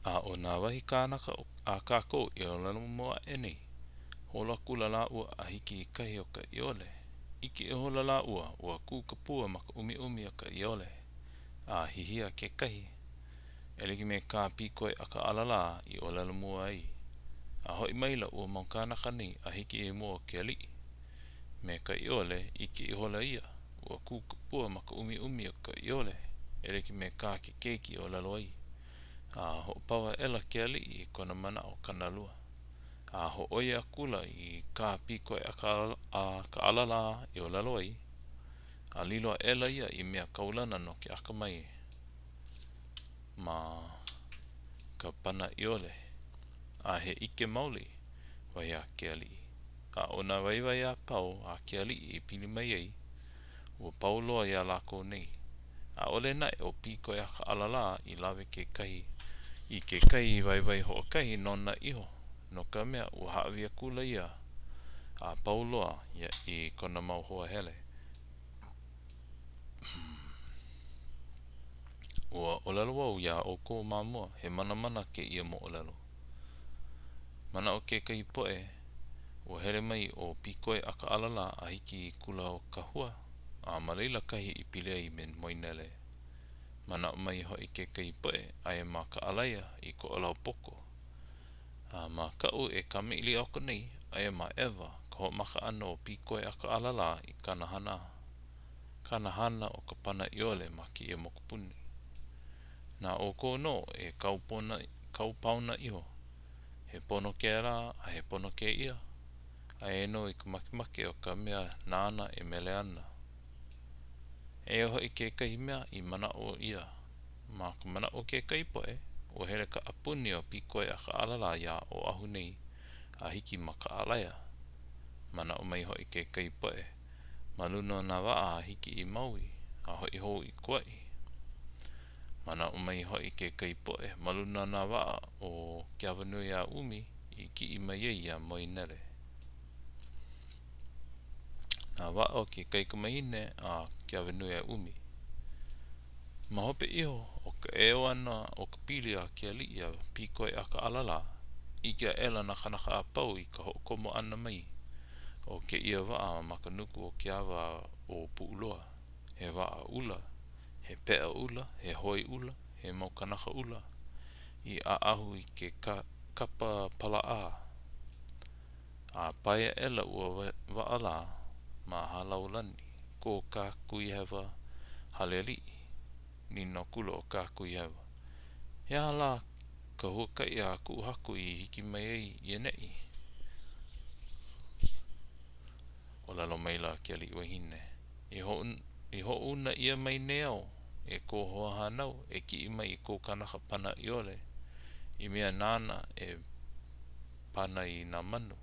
A ʻo nā wahi kānaka a kākou i ʻōlelo mua aʻe nei, holo akula lāua a hiki i kahi o ka ʻiole. ʻIke ihola lāua, ua kū ka pua ma ka ʻumiʻumi o ka ʻiole, a hihia kekahi, e like me kā Pīkoiʻakaʻalalā i ʻōlelo mua ai. A hoʻi maila ua mau kānaka nei a hiki i mua o ke aliʻi. Me ka ʻiole, ʻike ihola ia, ua kū ka pua ma ka ʻumiʻumi o ka ʻiole, e like me kā ke keiki i ʻōlelo ai. A hoʻopau aʻela ke aliʻi i kona manaʻo kānalua, a hōʻoia akula i kā Pīkoiʻakaʻalalā i ʻōlelo ai, a lilo aʻela ia i mea kaulana no ke akamai ma ka pana ʻiole, a he ʻike maoli, wahi a ke aliʻi. A ʻo nā waiwai a pau a ke aliʻi i pili mai ai, ua pau loa iā lākou nei. ʻAʻole naʻe ʻo Pīkoiʻakaʻalalā i lawe kekahi i kekahi waiwai hoʻokahi nona iho, no ka mea, ua hāʻawi akula ia a pau loa i kona mau hoa hele. Ua ʻōlelo wau iā ʻoukou ma mua, he manamana kēia moʻolelo. Manaʻo kekahi poʻe, ua hele mai ʻo Pīkoiʻakaʻalalā a hiki i kula o Kahua, a ma laila kahi i pili ai me Moenele. Manaʻo mai hoʻi kekahi poʻe, aia ma Kaʻalaia i Koʻolaupoko. A ma kaʻu e kamaʻilio aku nei, aia ma ʻEwa ka hoʻomaka ʻana o Pīkoiʻakaʻalalā i kāna hana kāna hana o ka pana ʻiole ma kēia mokupuni. Na ʻoukou nō e kau kau paona iho. He pono kēlā a he pono kēia. Aia nō i ka makemake o ka mea nāna e mele ana. Eia hoʻi kekahi mea i manaʻo ʻia. Ma ka manaʻo o kekahi poʻe, ua hele kaʻapuni ʻo Pīkoiʻakaʻalalā iā Oʻahu nei a hiki ma Kaʻalaia. Manaʻo mai hoʻi kekahi poʻe, ma luna o nā waʻa a hiki i Maui a hoʻi hou i Kauaʻi. Manaʻo mai hoʻi kekahi poʻe ma luna o nā waʻa o Keawenuiaʻumi i kiʻi mai ai iā Moenele. Nā waʻa o ke kaikamahine a Keawenuiaʻumi. Ma hope iho o ka eo ʻana o ka pili a ke aliʻi iā Pīkoiʻakaʻalalā, ʻike aʻela nā kānaka a pau i ka hoʻokomo ʻana mai o kēia waʻa ma ka nuku o ke awa o Puʻuloa, he waʻa ʻula, he peʻa ʻula, he hoi ʻula, he mau kānaka ʻula, i ʻaʻahu i ke kapa palaʻā. A pae aʻela ua waʻa lā ma Hālaulani, ko Kākuhihewa hale aliʻi. Nīnau akula ʻo Kākuhihewa, He aha lā ka huakaʻi a kuʻu haku i hiki mai ai i ʻaneʻi? ʻŌlelo maila ke aliʻi wahine, I hoʻouna ʻia mai nei au e kou hoahānau e kiʻi mai i kou kanaka pana ʻiole, i mea nāna e pana i nā manu.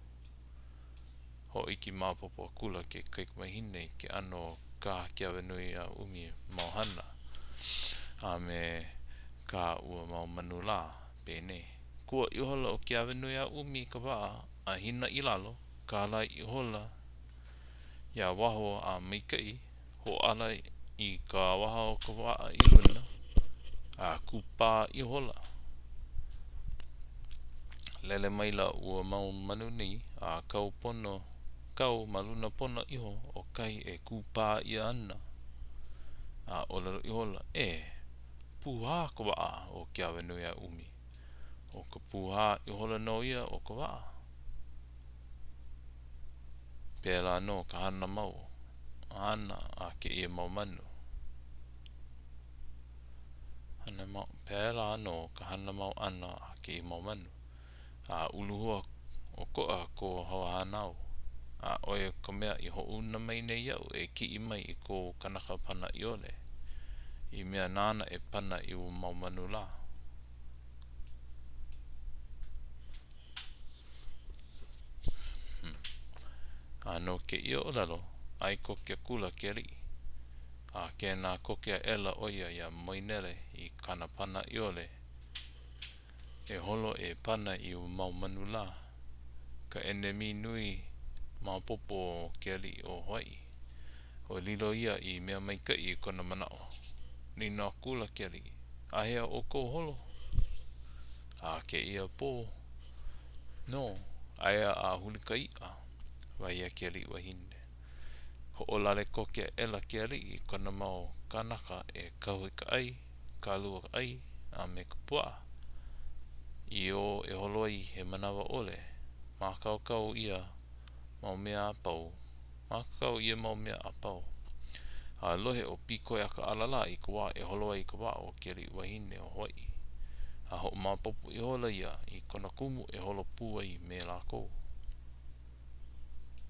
Hōʻike maopopo akula ke kaikamahine i ke ʻano o kā Keawenuiaʻumi mau hana a me kā ua mau manu lā, penei, Kua ihola ʻo Keawenuiaʻumi i ka waʻa a hina i lalo, kālai ihola iā waho a maikaʻi, hōʻala i ka waha o ka waʻa i luna, a kūpā ihola. Lele maila ua mau manu nei a kau pono, kau ma luna pono iho o kahi e kūpā ʻia ana, a ʻōlelo ihola, E, pūhā ka waʻa o Keawenuiaʻumi. ʻO ka pūhā ihola nō ia o ka waʻa. Pēlā nō ka hana mau ʻana a kēia mau manu. Hana mau, pēlā nō ka hana mau ʻana a kēia mau manu. A uluhua ʻokoʻa kou hoahānau, a ʻo ia ka mea i hoʻouna mai nei iaʻu e kiʻi mai i kou kanaka pana ʻiole, i mea nāna e pana i ua mau manu lā. Hmm. A no kēia ʻōlelo, ʻae koke akula ke aliʻi. A kēnā koke aʻela ʻo ia iā Moenele i kāna pana ʻiole e holo e pana i ua mau manu lā, ka ʻenemi nui maopopo o ke aliʻi o Hawaiʻi. Ua lilo ia i mea maikaʻi i kona manaʻo. Nīnau akula ke aliʻi, Āhea ʻoukou holo? A kēia pō nō, aia a huli ka iʻa, wahi a ke aliʻi wahine. Hoʻolale koke aʻela ke aliʻi i kona mau kānaka e kau i ka ʻai, ka lua ʻai, a me ka puaʻa. I ʻō e holo ai he manawa ʻole, mākaukau ia mau mea a pau. Mākaukau ia mau mea a pau. A lohe ʻo Pīkoe ʻakaʻalalā i ka wā e holo ai ka waʻa o ke aliʻi wahine o Hawaiʻi, a hoʻomaopopo ihola ia i kona kumu e holo pū ai me lākou.